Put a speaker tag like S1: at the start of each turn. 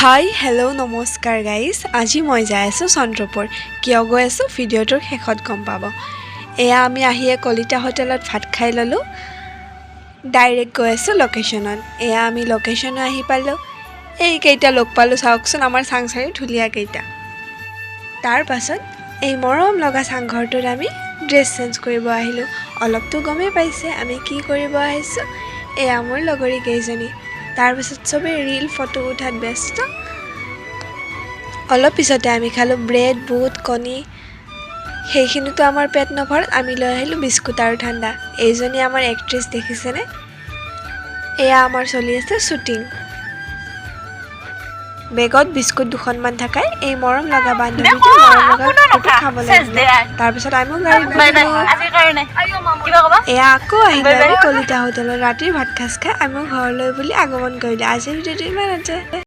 S1: হাই, hello', নমস্কাৰ guys. আজি মই যাই আছোঁ চন্দ্ৰপুৰ। কিয় গৈ আছোঁ, ভিডিঅ'টোৰ শেষত গম পাব। এয়া আমি আহিয়ে কলিতা হোটেলত ভাত খাই ল'লোঁ। ডাইৰেক্ট গৈ আছোঁ লোকেশ্যনত। এয়া আমি লোকেশ্যনো আহি পালোঁ। এইকেইটা লগ পালোঁ, চাওকচোন, আমাৰ চাংচাৰি ঢুলীয়াকেইটা। তাৰ পাছত এই মৰম লগা চাংঘৰটোত আমি ড্ৰেছ চেঞ্জ কৰিব আহিলোঁ। অলপতো গমেই পাইছে আমি কি কৰিব আহিছোঁ। এয়া মোৰ লগৰী কেইজনী। তাৰপিছত চবেই ৰীল ফটো উঠাত ব্যস্ত। অলপ পিছতে আমি খালোঁ ব্ৰেড, বুট, কণী। সেইখিনিতো আমাৰ পেট নভৰাত আমি লৈ আহিলোঁ বিস্কুট আৰু ঠাণ্ডা। এইজনী আমাৰ এক্ট্ৰেছ, দেখিছেনে? এয়া আমাৰ চলি আছে শ্বুটিং। বেগত বিস্কুট দুখনমান থাকাই এই মৰম লগা বান্ধৱীটো মৰম লগা কুকুৰটো খাবলৈ দিলে। তাৰপিছত আমিও গাড়ীত বহিলোঁ।
S2: আজিৰ কাৰণে কিবা ক'বা?
S1: এয়া আকৌ আহিলোঁ আমি কলিতা হোটেলত। ৰাতিৰ ভাত সাজ খাই আমিও ঘৰলৈ বুলি আগমন কৰিলোঁ। আজিৰ ভিডিঅ'টো ইমানতে।